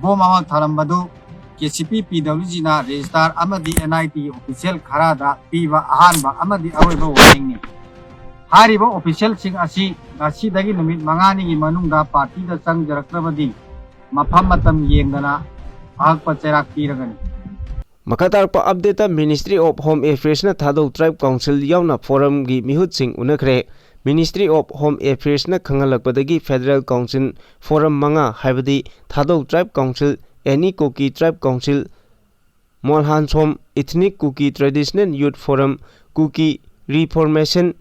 ꯕꯣꯝ ꯑꯃ ꯊꯥꯔꯝꯕꯗꯨ ꯀꯦ ꯁꯤ ꯄꯤ ꯄꯤ ꯗꯕ꯭ꯂꯤꯎ ꯖꯤꯅ ꯔꯦꯖꯤꯁꯇ꯭ꯔꯥꯔ ꯑꯃꯗꯤ ꯑꯦꯟ ꯑꯥꯏ ꯇꯤ ꯑꯣꯐꯤꯁꯤꯌꯦꯜ ꯈꯔꯗ ꯄꯤꯕ ꯑꯍꯥꯟꯕ ꯑꯃꯗꯤ ꯑꯔꯣꯏꯕ ꯋꯥꯔꯅꯤꯡꯅꯤ꯫ ꯍꯥꯏꯔꯤꯕ ꯑꯣꯐꯤꯁꯤꯌꯦꯜꯁꯤꯡ ꯑꯁꯤ ꯉꯁꯤꯗꯒꯤ ꯅꯨꯃꯤꯠ ꯃꯉꯥꯅꯤꯒꯤ ꯃꯅꯨꯡꯗ ꯄꯥꯔꯇꯤꯗ ꯆꯪꯖꯔꯛꯇ꯭ꯔꯕꯗꯤ ꯃꯐꯝ ꯃꯇꯝ ꯌꯦꯡꯗꯅ ꯑꯍꯛꯄ ꯆꯩꯔꯥꯛ ꯄꯤꯔꯒꯅꯤ꯫ ꯃꯈꯥ ꯇꯥꯔꯛꯄ ꯑꯞꯗꯦꯠꯇ Ministry of Home Affairsꯅ ꯊꯥꯗꯧ ꯇ꯭ꯔꯥꯏꯕ ꯀꯥꯎꯟꯁꯤꯜ ꯌꯥꯎꯅ ꯐꯣꯔꯝꯒꯤ ꯃꯤꯍꯨꯠꯁꯤꯡ ꯎꯅꯈ꯭ꯔꯦ꯫ Ministry of Home Affairsꯅ ꯈꯪꯍꯜꯂꯛꯄꯗꯒꯤ ꯐꯦꯗꯔꯦꯜ ꯀꯥꯎꯟꯁꯤꯜ ꯐꯣꯔꯝ ꯃꯉꯥ, ꯍꯥꯏꯕꯗꯤ ꯊꯥꯗꯧ ꯇ꯭ꯔꯥꯏꯕ ꯀꯥꯎꯟꯁꯤꯜ, ꯑꯦꯅꯤ ꯀꯨꯀꯤ ꯇ꯭ꯔꯥꯏꯕ ꯀꯥꯎꯟꯁꯤꯜ, ꯃꯣꯜꯍꯥꯟꯁꯣꯝ ꯏꯊꯅꯤꯛ ꯀꯨꯀꯤ ꯇ꯭ꯔꯦꯗꯤꯁꯅꯦꯜ ꯌꯨꯠ ꯐꯣꯔꯝ, ꯀꯨꯀꯤ ꯔꯤꯐꯣꯔꯃꯦꯁꯟ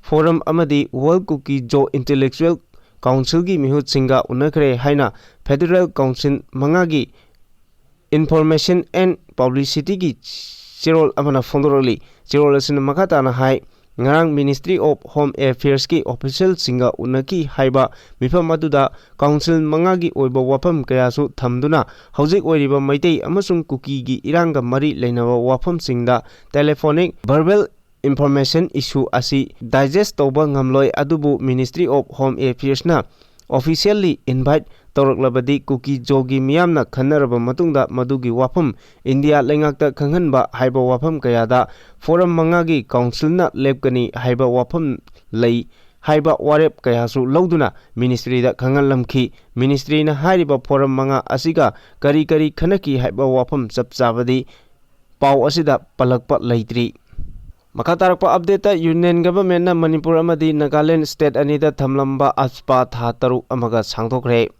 ꯐꯣꯔꯝ ꯑꯃꯗꯤ ꯋꯥꯔꯜ ꯀꯨꯀꯤ ꯖꯣ ꯏꯟꯇꯦꯂꯦꯛꯆꯨꯋꯦꯜ ꯀꯥꯎꯟꯁꯤꯜꯒꯤ ꯃꯤꯍꯨꯠꯁꯤꯡꯒ ꯎꯅꯈ꯭ꯔꯦ ꯍꯥꯏꯅ ꯐꯦꯗꯔꯦꯜ ꯀꯥꯎꯟꯁꯤꯜ ꯃꯉꯥꯒꯤ ꯏꯟꯐꯣꯔꯃꯦꯁꯟ ꯑꯦꯟ ꯄꯕ꯭ꯂꯤꯁꯤꯇꯤꯒꯤ ꯆꯦꯔꯣꯜ ꯑꯃꯅ ꯐꯣꯡꯗꯣꯔꯛꯂꯤ꯫ ꯆꯦꯔꯣꯜ ꯑꯁꯤꯅ ꯃꯈꯥ ꯇꯥꯅ ꯍꯥꯏ, ꯉꯔꯥꯡ Ministry of Home Affairsꯀꯤ ꯑꯣꯐꯤꯁꯤꯌꯦꯜꯁꯤꯡꯒ ꯎꯅꯈꯤ ꯍꯥꯏꯕ ꯃꯤꯐꯝ ꯑꯗꯨꯗ ꯀꯥꯎꯟꯁꯤꯜ ꯃꯉꯥꯒꯤ ꯑꯣꯏꯕ ꯋꯥꯐꯝ ꯀꯌꯥꯁꯨ ꯊꯝꯗꯨꯅ ꯍꯧꯖꯤꯛ ꯑꯣꯏꯔꯤꯕ ꯃꯩꯇꯩ ꯑꯃꯁꯨꯡ ꯀꯨꯀꯤꯒꯤ ꯏꯔꯥꯡꯒ ꯃꯔꯤ ꯂꯩꯅꯕ ꯋꯥꯐꯝꯁꯤꯡꯗ ꯇꯦꯂꯦꯐꯣꯅꯤꯛ ꯚꯔꯕꯦꯜ ꯏꯟꯐꯣꯔꯃꯦꯁꯟ ꯏꯁꯨ ꯑꯁꯤ ꯗꯥꯏꯖꯦꯁ ꯇꯧꯕ ꯉꯝꯂꯣꯏ, ꯑꯗꯨꯕꯨ Ministry of Home Affairsꯅ ꯑꯣꯐꯤꯁꯤꯌꯦꯜꯂꯤ ꯏꯟꯚꯥꯏꯠ ꯇꯧꯔꯛꯂꯕꯗꯤ ꯀꯨꯀꯤ ꯖꯣꯒꯤ ꯃꯤꯌꯥꯝꯅ ꯈꯟꯅꯔꯕ ꯃꯇꯨꯡꯗ ꯃꯗꯨꯒꯤ ꯋꯥꯐꯝ ꯏꯟꯗꯤꯌꯥ ꯂꯩꯉꯥꯛꯇ ꯈꯪꯍꯟꯕ ꯍꯥꯏꯕ ꯋꯥꯐꯝ ꯀꯌꯥꯗ ꯐꯣꯔꯝ ꯃꯉꯥꯒꯤ ꯀꯥꯎꯟꯁꯤꯜꯅ ꯂꯦꯞꯀꯅꯤ ꯍꯥꯏꯕ ꯋꯥꯐꯝ ꯂꯩ ꯍꯥꯏꯕ ꯋꯥꯔꯦꯞ ꯀꯌꯥꯁꯨ ꯂꯧꯗꯨꯅ ꯃꯤꯅꯤꯁꯇ꯭ꯔꯤꯗ ꯈꯪꯍꯜꯂꯝꯈꯤ꯫ ꯃꯤꯅꯤꯁꯇ꯭ꯔꯤꯅ ꯍꯥꯏꯔꯤꯕ ꯐꯣꯔꯝ ꯃꯉꯥ ꯑꯁꯤꯒ ꯀꯔꯤ ꯀꯔꯤ ꯈꯟꯅꯈꯤ ꯍꯥꯏꯕ ꯋꯥꯐꯝ ꯆꯞ ꯆꯥꯕꯗꯤ ꯄꯥꯎ ꯑꯁꯤꯗ ꯄꯜꯂꯛꯄ ꯂꯩꯇ꯭ꯔꯤ꯫ ꯃꯈꯥ ꯇꯥꯔꯛꯄ ꯑꯞꯗꯦꯠꯇ, ꯌꯨꯅꯤꯌꯟ ꯒꯚꯔꯟꯃꯦꯟꯠꯅ ꯃꯅꯤꯄꯨꯔ ꯑꯃꯗꯤ ꯅꯥꯒꯥꯂꯦꯟꯗ ꯁ꯭ꯇꯦꯠ ꯑꯅꯤꯗ ꯊꯝꯂꯝꯕ ꯑꯞꯁꯄꯥ ꯊꯥ ꯇꯔꯨꯛ ꯑꯃꯒ ꯁꯥꯡꯗꯣꯛꯈ꯭ꯔꯦ꯫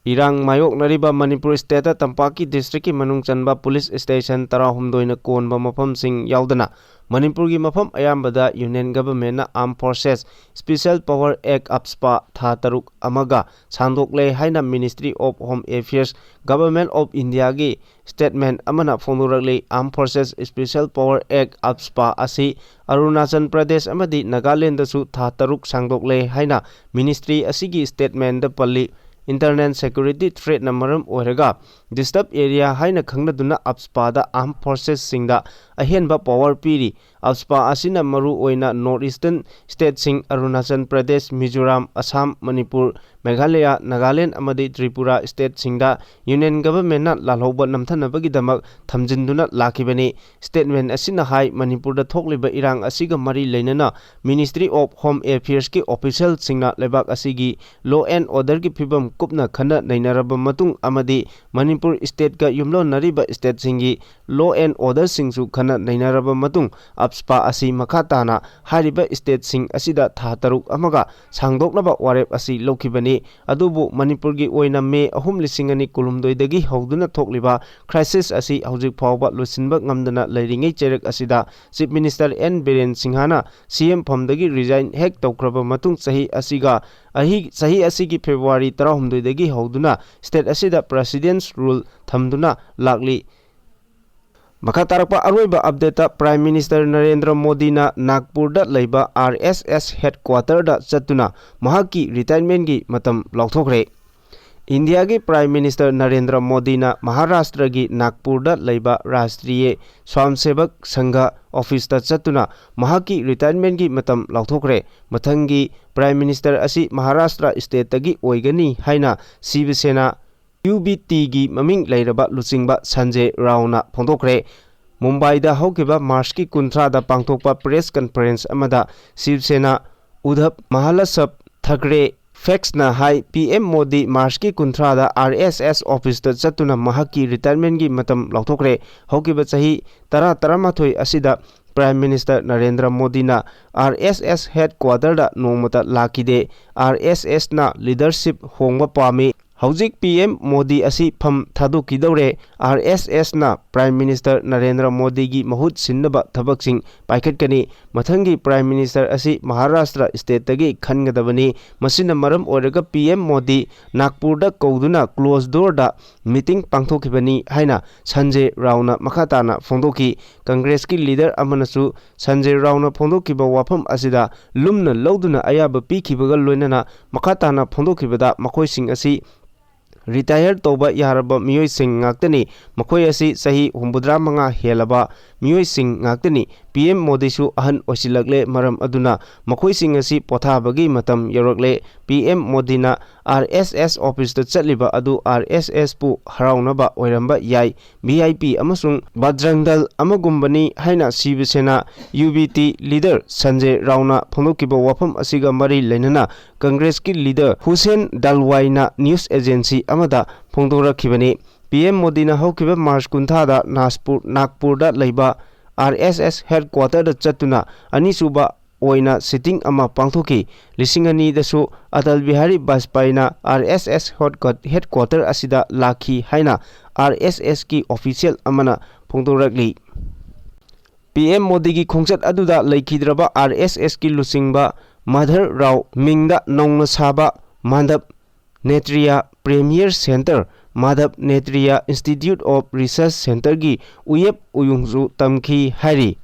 ꯏꯔꯥꯡ ꯃꯥꯌꯣꯛꯅꯔꯤꯕ ꯃꯅꯤꯄꯨꯔ ꯁ꯭ꯇꯦꯠꯇ ꯇꯝꯄꯥꯛꯀꯤ ꯗꯤꯁꯇ꯭ꯔꯤꯛꯀꯤ ꯃꯅꯨꯡ ꯆꯟꯕ ꯄꯨꯂꯤꯁ ꯁ꯭ꯇꯦꯁꯟ ꯇꯔꯥꯍꯨꯝꯗꯣꯏꯅ ꯀꯣꯟꯕ ꯃꯐꯝꯁꯤꯡ ꯌꯥꯎꯗꯅ ꯃꯅꯤꯄꯨꯔꯒꯤ ꯃꯐꯝ ꯑꯌꯥꯝꯕꯗ ꯌꯨꯅꯤꯌꯟ ꯒꯚꯔꯟꯃꯦꯟꯠꯅ Armed Forces Special Power Act ꯑꯞꯁꯄꯥ ꯊꯥ ꯇꯔꯨꯛ ꯑꯃꯒ ꯁꯥꯡꯗꯣꯛꯂꯦ ꯍꯥꯏꯅ Ministry of Home Affairs, Government of Indiaꯒꯤ ꯁ꯭ꯇꯦꯠꯃꯦꯟꯠ ꯑꯃꯅ ꯐꯣꯡꯗꯣꯔꯛꯂꯤ꯫ Armed Forces Special Power Act ꯑꯞꯁꯄꯥ ꯑꯁꯤ ꯑꯔꯨꯅꯥꯆꯜ ꯄ꯭ꯔꯗꯦꯁ ꯑꯃꯗꯤ ꯅꯥꯒꯥꯂꯦꯟꯗꯁꯨ ꯊꯥ ꯇꯔꯨꯛ ꯁꯥꯡꯗꯣꯛꯂꯦ ꯍꯥꯏꯅ ꯃꯤꯅꯤꯁꯇ꯭ꯔꯤ ꯑꯁꯤꯒꯤ ꯁ꯭ꯇꯦꯠꯃꯦꯟꯠꯇ ꯄꯜꯂꯤ꯫ Internal security threatꯅ ꯃꯔꯝ ꯑꯣꯏꯔꯒ ꯗꯤꯁꯇꯔꯕ ꯑꯦꯔꯤꯌꯥ ꯍꯥꯏꯅ ꯈꯪꯅꯗꯨꯅ ꯑꯞꯁꯄꯥꯗ Armed Forcesꯁꯤꯡꯗ ꯑꯍꯦꯟꯕ ꯄꯥꯋꯔ ꯄꯤꯔꯤ꯫ ꯑꯞꯁꯄꯥ ꯑꯁꯤꯅ ꯃꯔꯨ ꯑꯣꯏꯅ ꯅꯣꯔꯠ ꯏꯁꯇꯔꯟ ꯁ꯭ꯇꯦꯠꯁꯤꯡ ꯑꯔꯨꯅꯥꯆꯜ ꯄ꯭ꯔꯗꯦꯁ, ꯃꯤꯖꯣꯔꯥꯝ, ꯑꯁꯥꯝ, ꯃꯅꯤꯄꯨꯔ, ꯃꯦꯘꯥꯂꯌꯥ, ꯅꯥꯒꯥꯂꯦꯟ ꯑꯃꯗꯤ ꯇ꯭ꯔꯤꯄꯨꯔꯥ ꯁ꯭ꯇꯦꯠꯁꯤꯡꯗ ꯌꯨꯅꯤꯌꯟ ꯒꯚꯔꯟꯃꯦꯟꯠꯅ ꯂꯥꯜꯍꯧꯕ ꯅꯝꯊꯅꯕꯒꯤꯗꯃꯛ ꯊꯝꯖꯤꯟꯗꯨꯅ ꯂꯥꯛꯈꯤꯕꯅꯤ꯫ ꯁ꯭ꯇꯦꯠꯃꯦꯟꯠ ꯑꯁꯤꯅ ꯍꯥꯏ, ꯃꯅꯤꯄꯨꯔꯗ ꯊꯣꯛꯂꯤꯕ ꯏꯔꯥꯡ ꯑꯁꯤꯒ ꯃꯔꯤ ꯂꯩꯅꯅ Ministry of Home Affairsꯀꯤ ꯑꯣꯐꯤꯁꯤꯌꯦꯜꯁꯤꯡꯅ ꯂꯩꯕꯥꯛ ꯑꯁꯤꯒꯤ law and orderꯒꯤ ꯐꯤꯕꯝ ꯀꯨꯞꯅ ꯈꯟꯅ ꯅꯩꯅꯔꯕ ꯃꯇꯨꯡ ꯑꯃꯗꯤ ꯃꯅꯤꯄꯨꯔ ꯁ꯭ꯇꯦꯠꯀ ꯌꯨꯝꯂꯣꯟꯅꯔꯤꯕ ꯁ꯭ꯇꯦꯠꯁꯤꯡꯒꯤ law and orderꯁꯤꯡꯁꯨ ꯈꯟꯅ ꯅꯩꯅꯔꯕ ꯃꯇꯨꯡ ꯑꯞꯁꯄꯥ ꯑꯁꯤ ꯃꯈꯥ ꯇꯥꯅ ꯍꯥꯏꯔꯤꯕ ꯁ꯭ꯇꯦꯠꯁꯤꯡ ꯑꯁꯤꯗ ꯊꯥ ꯇꯔꯨꯛ ꯑꯃꯒ ꯁꯥꯡꯗꯣꯛꯅꯕ ꯋꯥꯔꯦꯞ ꯑꯁꯤ ꯂꯧꯈꯤꯕꯅꯤ꯫ ꯑꯗꯨꯕꯨ ꯃꯅꯤꯄꯨꯔꯒꯤ ꯑꯣꯏꯅ ꯃꯦ ꯑꯍꯨꯝ, ꯂꯤꯁꯤꯡ ꯑꯅꯤ ꯀꯨꯟꯍꯨꯝꯗꯣꯏꯗꯒꯤ ꯍꯧꯗꯨꯅ ꯊꯣꯛꯂꯤꯕ crisis ꯑꯁꯤ ꯍꯧꯖꯤꯛ ꯐꯥꯎꯕ ꯂꯣꯏꯁꯤꯟꯕ ꯉꯝꯗꯅ ꯂꯩꯔꯤꯉꯩ ꯆꯩꯔꯛ ꯑꯁꯤꯗ Chief Minister ꯑꯦꯟ ꯕꯤꯔꯦꯟ ꯁꯤꯡꯍꯅ ꯁꯤ ꯑꯦꯝ ꯐꯝꯗꯒꯤ resign ꯍꯦꯛ ꯇꯧꯈ꯭ꯔꯕ ꯃꯇꯨꯡ ꯆꯍꯤ ꯑꯁꯤꯒ ꯑꯍꯤ-, ꯆꯍꯤ ꯑꯁꯤꯒꯤ ꯐꯦꯕ꯭ꯔꯨꯋꯥꯔꯤ ꯇꯔꯥꯍꯨꯝꯗꯣꯏꯗꯒꯤ ꯍꯧꯗꯨꯅ ꯁ꯭ꯇꯦꯠ ꯑꯁꯤꯗ President's Rule ꯊꯝꯗꯨꯅ ꯂꯥꯛꯂꯤ꯫ ꯃꯈꯥ ꯇꯥꯔꯛꯄ ꯑꯔꯣꯏꯕ ꯑꯞꯗꯦꯠꯇ, Prime Minister ꯅꯔꯦꯟꯗ꯭ꯔ ꯃꯣꯗꯤꯅ ꯅꯥꯒꯄꯨꯔꯗ ꯂꯩꯕ ꯑꯥꯔ ꯑꯦꯁ ꯑꯦꯁ headquarterꯗ ꯆꯠꯇꯨꯅ ꯃꯍꯥꯛꯀꯤ retirementꯀꯤ ꯃꯇꯝ ꯂꯥꯎꯊꯣꯛꯈ꯭ꯔꯦ꯫ ꯏꯟꯗꯤꯌꯥꯒꯤ Prime Minister ꯅꯔꯦꯟꯗ꯭ꯔ ꯃꯣꯗꯤꯅ ꯃꯍꯥꯔꯥꯁꯇ꯭ꯔꯒꯤ ꯅꯥꯒꯄꯨꯔꯗ ꯂꯩꯕ ꯔꯥꯁꯇ꯭ꯔꯤꯌ ꯁ꯭ꯋꯥꯝꯁꯦꯕꯛ ꯁꯪꯘ ꯑꯣꯐꯤꯁꯇ ꯆꯠꯇꯨꯅ ꯃꯍꯥꯛꯀꯤ retirementꯀꯤ ꯃꯇꯝ ꯂꯥꯎꯊꯣꯛꯈ꯭ꯔꯦ꯫ ꯃꯊꯪꯒꯤ Prime Minister ꯑꯁꯤ ꯃꯍꯥꯔꯥꯁꯇ꯭ꯔ ꯁ꯭ꯇꯦꯠꯇꯒꯤ ꯑꯣꯏꯒꯅꯤ ꯍꯥꯏꯅ ꯁꯤꯕ ꯁꯦꯅꯥ, ꯌꯨ ꯕꯤ ꯇꯤꯒꯤ ꯃꯃꯤꯡ ꯂꯩꯔꯕ ꯂꯨꯆꯤꯡꯕ ꯁꯟꯖꯦ ꯔꯥꯎꯅ ꯐꯣꯡꯗꯣꯛꯈ꯭ꯔꯦ꯫ ꯃꯨꯝꯕꯥꯏꯗ ꯍꯧꯈꯤꯕ ꯃꯥꯔꯆꯀꯤ ꯀꯨꯟꯊ꯭ꯔꯥꯗ ꯄꯥꯡꯊꯣꯛꯄ press conference ꯑꯃꯗ ꯁꯤꯕ ꯁꯦꯅꯥ ꯎꯗꯙꯕ ꯃꯍꯥꯂꯁꯕ ꯊꯥꯀ꯭ꯔꯦ ꯐꯦꯛꯁꯅ ꯍꯥꯏ, ꯄꯤ ꯑꯦꯝ ꯃꯣꯗꯤ ꯃꯥꯔꯆꯀꯤ ꯀꯨꯟꯊ꯭ꯔꯥꯗ ꯑꯥꯔ ꯑꯦꯁ ꯑꯦꯁ ꯑꯣꯐꯤꯁꯇ ꯆꯠꯇꯨꯅ ꯃꯍꯥꯛꯀꯤ retirementꯀꯤ ꯃꯇꯝ ꯂꯥꯎꯊꯣꯛꯈ꯭ꯔꯦ꯫ ꯍꯧꯈꯤꯕ ꯆꯍꯤ ꯇꯔꯥ, ꯇꯔꯥꯃꯥꯊꯣꯏ ꯑꯁꯤꯗ Prime Minister ꯅꯔꯦꯟꯗ꯭ꯔ ꯃꯣꯗꯤꯅ ꯑꯥꯔ ꯑꯦꯁ ꯑꯦꯁ headquarterꯗ ꯅꯣꯡꯃꯇ ꯂꯥꯛꯈꯤꯗꯦ꯫ ꯑꯥꯔ ꯑꯦꯁ ꯑꯦꯁꯅ leadership ꯍꯣꯡꯕ ꯄꯥꯝꯃꯤ꯫ ꯍꯧꯖꯤꯛ ꯄꯤ ꯑꯦꯝ ꯃꯣꯗꯤ ꯑꯁꯤ ꯐꯝ ꯊꯥꯗꯣꯛꯈꯤꯗꯧꯔꯦ꯫ ꯑꯥꯔ ꯑꯦꯁ ꯑꯦꯁꯅ Prime Minister ꯅꯔꯦꯟꯗ꯭ꯔ ꯃꯣꯗꯤꯒꯤ ꯃꯍꯨꯠ ꯁꯤꯟꯅꯕ ꯊꯕꯛꯁꯤꯡ ꯄꯥꯏꯈꯠꯀꯅꯤ꯫ ꯃꯊꯪꯒꯤ Prime Minister ꯑꯁꯤ ꯃꯍꯥꯔꯥꯁꯇ꯭ꯔ stateꯇꯒꯤ ꯈꯟꯒꯗꯕꯅꯤ꯫ ꯃꯁꯤꯅ ꯃꯔꯝ ꯑꯣꯏꯔꯒ ꯄꯤ ꯑꯦꯝ ꯃꯣꯗꯤ ꯅꯥꯒꯄꯨꯔꯗ ꯀꯧꯗꯨꯅ closed doorꯗ meeting ꯄꯥꯡꯊꯣꯛꯈꯤꯕꯅꯤ ꯍꯥꯏꯅ ꯁꯟꯖꯦ ꯔꯥꯎꯅ ꯃꯈꯥ ꯇꯥꯅ ꯐꯣꯡꯗꯣꯛꯈꯤ꯫ ꯀꯪꯒ꯭ꯔꯦꯁꯀꯤ leader ꯑꯃꯅꯁꯨ ꯁꯟꯖꯦ ꯔꯥꯎꯅ ꯐꯣꯡꯗꯣꯛꯈꯤꯕ ꯋꯥꯐꯝ ꯑꯁꯤꯗ ꯂꯨꯝꯅ ꯂꯧꯗꯨꯅ ꯑꯌꯥꯕ ꯄꯤꯈꯤꯕꯒ ꯂꯣꯏꯅꯅ ꯃꯈꯥ ꯇꯥꯅ ꯐꯣꯡꯗꯣꯛꯈꯤꯕꯗ ꯃꯈꯣꯏꯁꯤꯡ ꯑꯁꯤ retire ꯇꯧꯕ ꯌꯥꯔꯕ ꯃꯤꯑꯣꯏꯁꯤꯡ ꯉꯥꯛꯇꯅꯤ꯫ ꯃꯈꯣꯏ ꯑꯁꯤ ꯆꯍꯤ ꯍꯨꯝꯐꯨꯇꯔꯥ ꯃꯉꯥ ꯍꯦꯜꯂꯕ ꯃꯤꯑꯣꯏꯁꯤꯡ ꯉꯥꯛꯇꯅꯤ꯫ ꯄꯤ ꯑꯦꯝ ꯃꯣꯗꯤꯁꯨ ꯑꯍꯟ ꯑꯣꯏꯁꯤꯜꯂꯛꯂꯦ, ꯃꯔꯝ ꯑꯗꯨꯅ ꯃꯈꯣꯏꯁꯤꯡ ꯑꯁꯤ ꯄꯣꯊꯥꯕꯒꯤ ꯃꯇꯝ ꯌꯧꯔꯛꯂꯦ꯫ ꯄꯤ ꯑꯦꯝ ꯃꯣꯗꯤꯅ ꯑꯥꯔ ꯑꯦꯁ ꯑꯦꯁ officeꯇ ꯆꯠꯂꯤꯕ ꯑꯗꯨ ꯑꯥꯔ ꯑꯦꯁ ꯑꯦꯁꯄꯨ ꯍꯔꯥꯎꯅꯕ ꯑꯣꯏꯔꯝꯕ ꯌꯥꯏ꯫ ꯚꯤ ꯑꯥꯏ ꯄꯤ ꯑꯃꯁꯨꯡ ꯕꯖꯔꯪ ꯗꯜ ꯑꯃꯒꯨꯝꯕꯅꯤ ꯍꯥꯏꯅ ꯁꯤꯕ ꯁꯦꯅꯥ, ꯌꯨ ꯕꯤ ꯇꯤ, leader ꯁꯟꯖꯦ ꯔꯥꯎꯅ ꯐꯣꯡꯗꯣꯛꯈꯤꯕ ꯋꯥꯐꯝ ꯑꯁꯤꯒ ꯃꯔꯤ ꯂꯩꯅꯅ ꯀꯪꯒ꯭ꯔꯦꯁꯀꯤ leader ꯍꯨꯁꯦꯟ ꯗꯜꯋꯥꯏꯅ news agency ꯑꯃꯗ ꯐꯣꯡꯗꯣꯔꯛꯈꯤꯕꯅꯤ꯫ ꯄꯤ ꯑꯦꯝ ꯃꯣꯗꯤꯅ ꯍꯧꯈꯤꯕ ꯃꯥꯔꯆ ꯀꯨꯟꯊ꯭ꯔꯥꯗ ꯅꯥꯁꯄꯨꯔ, ꯅꯥꯒꯄꯨꯔꯗ ꯂꯩꯕ ꯑꯥꯔ ꯑꯦꯁ ꯑꯦꯁ headquarterꯗ ꯆꯠꯇꯨꯅ ꯑꯅꯤꯁꯨꯕ ꯑꯣꯏꯅ sitting ꯑꯃ ꯄꯥꯡꯊꯣꯛꯈꯤ꯫ ꯂꯤꯁꯤꯡ ꯑꯅꯤꯗꯁꯨ ꯑꯇꯜ ꯕꯤꯍꯥꯔꯤ ꯕꯥꯖꯄꯥꯏꯅ ꯑꯥꯔ ꯑꯦꯁ ꯑꯦꯁ headquarter ꯑꯁꯤꯗ ꯂꯥꯛꯈꯤ ꯍꯥꯏꯅ ꯑꯥꯔ ꯑꯦꯁ ꯑꯦꯁꯀꯤ official ꯑꯃꯅ ꯐꯣꯡꯗꯣꯔꯛꯂꯤ꯫ ꯄꯤ ꯑꯦꯝ ꯃꯣꯗꯤꯒꯤ ꯈꯣꯡꯆꯠ ꯑꯗꯨꯗ ꯂꯩꯈꯤꯗ꯭ꯔꯕ ꯑꯥꯔ ꯑꯦꯁ ꯑꯦꯁꯀꯤ ꯂꯨꯆꯤꯡꯕ ꯃꯥꯙꯔ ꯔꯥꯎ ꯃꯤꯡꯗ ꯅꯧꯅ ꯁꯥꯕ Madhab ꯅꯦꯇ꯭ꯔꯤꯌꯥ Premier Centre, Madhab ꯅꯦꯇ꯭ꯔꯤꯌꯥ Institute of Research Centreꯒꯤ ꯎꯌꯦꯞ ꯎꯌꯨꯡꯁꯨ ꯇꯝꯈꯤ ꯍꯥꯏꯔꯤ꯫